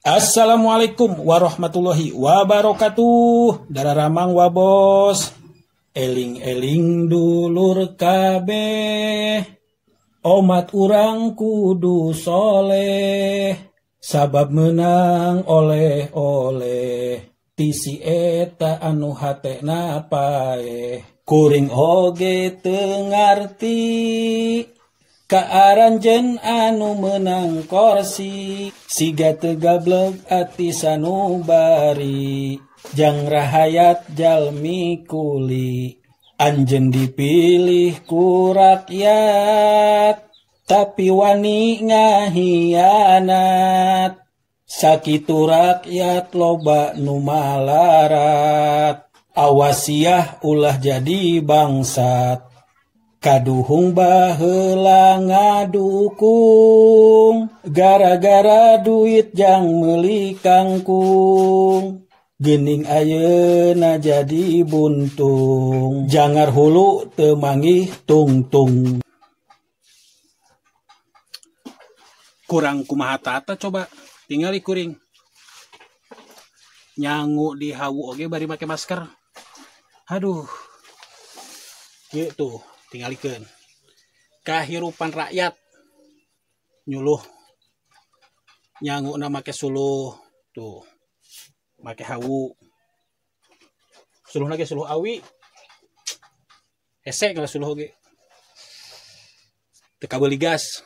Assalamualaikum warahmatullahi wabarakatuh. Dararamang wa bos. Eling-eling dulur kabeh. Omat urang kudu soleh. Sabab menang oleh-oleh. Tisi eta anu hatena paeh. Kuring oge teu ngarti. Kaaranjeun anu menang korsi. Siga teu gableg ati sanubari. Jang rahayat jalmi kuli. Anjeun dipilih ku rakyat, tapi wani ngahianat. Sakitu rakyat loba nu malarat. Awasiah ulah jadi bangsat. Kaduhung baheula ngadukung, gara-gara duit jang meuli kangkung. Geuning ayeuna jadi buntung, jangar hulu teu manggih tungtung. Kurang kumaha tata coba tingali kuring. Nyangu di hawu oge bari make masker. Aduh. Kieu tuh tingalikeun. Kahirupan rakyat nyuluh nyanguna make suluh tuh. Make hawu. Suluhna ge suluh awi. Hese kalau suluh oge. Teu kabeuli gas.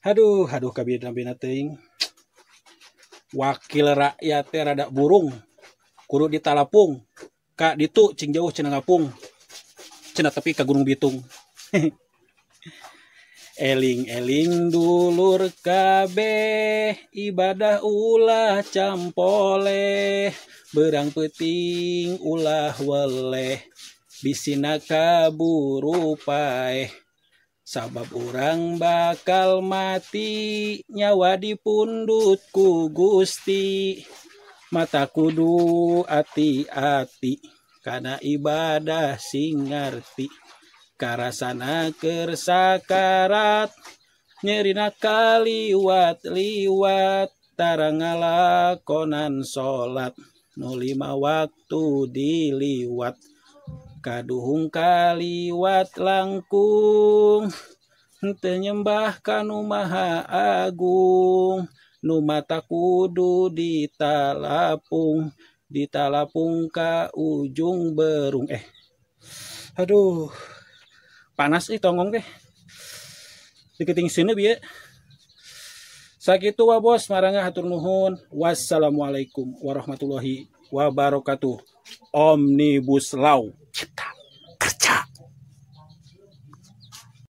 Aduh, aduh kabina-bina teuing. Wakil rakyat teh rada burung. Kudu ditalapung. Ka ditu cing jauh cenah ngapung. Cenah tepi ka Gunung Bitung. Eling-eling dulur kabeh, ibadah ulah campoleh, berang peuting ulah weleh, bisina kaburu paeh. Sabab urang bakal mati, nyawa dipundut ku Gusti. Mata kudu ati-ati, kana ibadah sing ngarti. Karasana keur sakarat, nyerina kaliwat-liwat, tara ngalakonan salat, nu 5 waktu diliwat. Kaduhung kaliwat langkung, henteu nyembah ka nu Maha Agung. Nu mata kudu ditalapung, ditalapung ka ujung berung. Aduh, panas ih tonggong teh. Diketing sini bieu. Sakitu wa bos, marangga hatur nuhun. Wassalamualaikum warahmatullahi wabarakatuh. Omnibus Law.